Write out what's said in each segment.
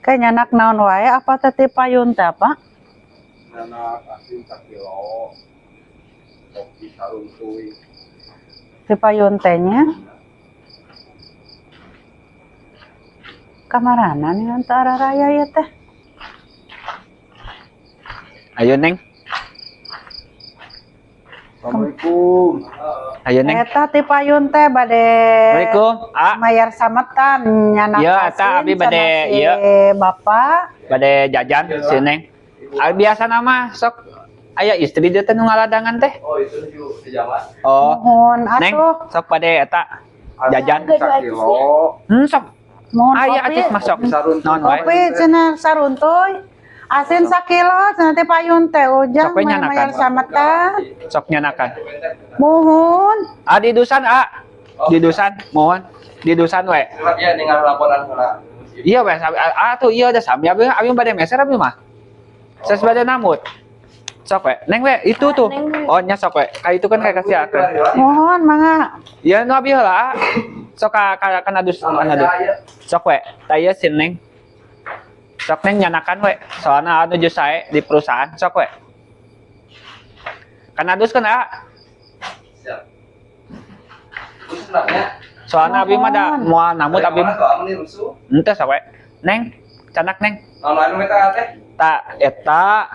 Kayak nyandak naon wae apa teh ti payun teh apa? Nyandak asin sakilo. Kopi saruntuy. Ti payun teh nya. Kamarana nih antara raya ya teh. Ayo, Neng. Assalamualaikum. Ayo, Neng. Eta ti payun teh bade Assalamualaikum. Ah, mayar sametan nyandak Iya, asin eta abi bade, cenah si iya. Bapak. Bade jajan si Neng. Ah, biasa nama sok aya istri dia teh nu ngaladangan teh. Oh, itu di di jalan. Oh, Mohon Neng, atuh. Sok bade eta jajan. Sakilo. Sok. Mohon Aya kopi. Acis masuk. Saruntuy. Naon wae? Kopi cenah saruntuy. Asin sakilo cenah ti payun teh ujang Sok we nyanakan. mayar sametan. Sok nyanakan. Muhun. Ah, di dusan, ah. Di dusan, mohon. Di dusan we. Iya, ningali laporan heula. Iya we, ah tuh iya udah sami abi abi bade meser abi mah. Ses bade namut. Sok we. Neng we itu tuh. Oh nya sok we. Kayak itu kan kayak kasih aku. Mohon mangga. Iya nu abi heula. Ah. Sok ka ka kana dus kana dus. Sok we. Tah ieu si Neng. Sok Neng nyanakan we. Soalna anu geus sae di perusahaan sok we. Kana dus kan ah. Siap. Khusus nanya. Soalna abi mah da moal namut abi mah. Mah nih rusuh. Henteu sok we. Neng, canak Neng. Naon anu meta teh? Ta eta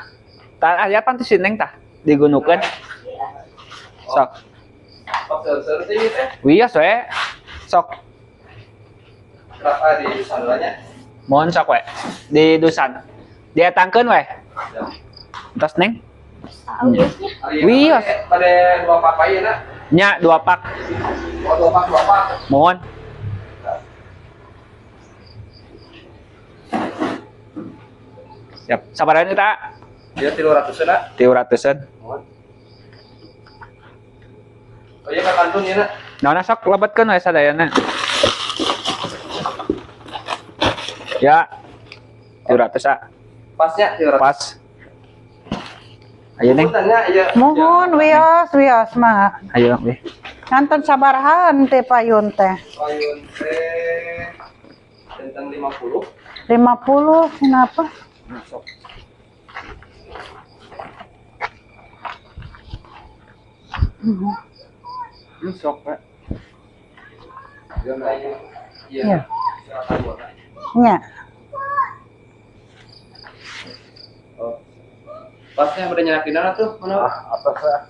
ta aya pan teh si Neng tah digunukeun. Sok. Sok seur teh ieu teh. Wios we. Sok. Berapa di sandalnya? Mohon sok we. Di dusan. Dietangkeun we. Siap. Entos Neng. Ari Wios. Pada dua pak aja nak. Nya dua pak. Oh, dua pak, dua pak. Mohon. Siap. Sabaraha ta? Dia 300-an nak. 300-an. Mohon. Oh iya, Kak Kantun ya nak. Naon sok lebetkeun we sadayana. Ya. 300 ah. Pasnya 300. Pas. Ayo Neng. Puntennya, iya. Muhun wios wios mangga. Ayo we. Nganten sabarahaan teh payun teh? Payun teh tentang 50. 50 kenapa? Sok. Sok we. Iya. Iya. Silakan buat. Nya. Oh. Pasnya udah nyalakin tuh, mana? Ah, apa sih?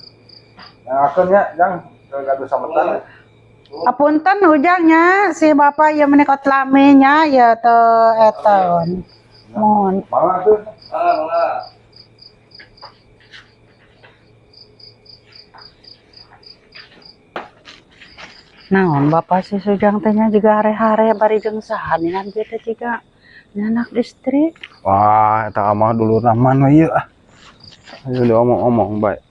Yang akunnya, Jang, ke gaduh sametan. Apunten ujangnya si bapak ya menikot laminya ya teu eta. Mohon. Mangga tuh. Ah, mangga. Naon bapak si Sujang teh nya juga hare-hare bari jeung saha ningan kieu teh jiga nyanak istri. Wah, eta mah dulur man we ieu ah. Ayo diomong-omong bae.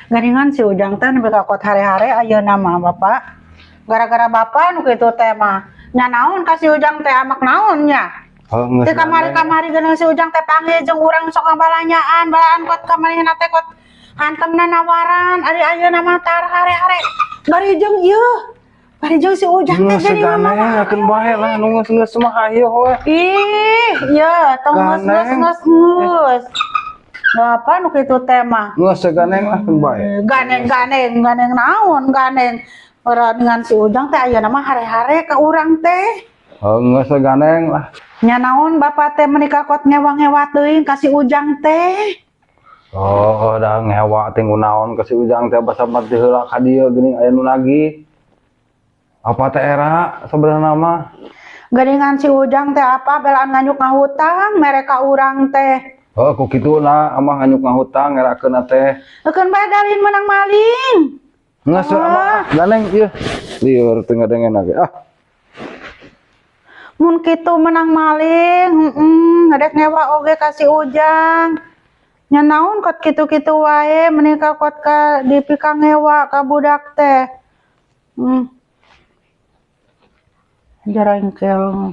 Garingan si Ujang teh nepi ka kot hare-hare ayeuna mah bapak. Gara-gara bapak nu kitu teh mah. Nya naon ka si Ujang teh amak naon nya? Oh, geus Teu kamari-kamari geuning si Ujang teh panggil jeung urang sok ngabalanyaan, balaan kot kamari na teh kot hantemna nawaran, ari ayeuna mah tar hare-hare. Bari jeung ieu. Bari jeung si Ujang teh Geus geuning ganeng mah. akeun bae lah nu geus-geus mah ayo we. Ih, iya, tong geus geus Ganeng. Geus geus. Nah, apa nu kitu teh mah? Geus ganeng lah keun bae. Ganeng ganeng ganeng naon ganeng. Ora dengan si Ujang teh ayeuna mah hare-hare ka urang teh. Oh, geus ganeng lah. Nya naon bapak teh menikah kot ngewang-ngewa teuing ka si Ujang teh. Oh, dah ngewa teh naon ka si Ujang teh basa mah teu heula ka dieu geuning aya nu nagih. Apa teh era sebenarnya mah? Geuningan si Ujang teh apa belaan nganyuk ngahutang mere ka urang teh. Oh, ku kitu na amah nganyuk ngahutang ngerakeun teh. Eukeun bae dalin menang maling. Geus amah ganeng ieu. Lieur teu ngadengen ge. Ah, Mun kitu menang maling, heeh, ngadek ngewa oge ka si Ujang. Nya naon kot kitu-kitu wae menikah kot ka dipika ngewa ka budak teh. Jarengkel.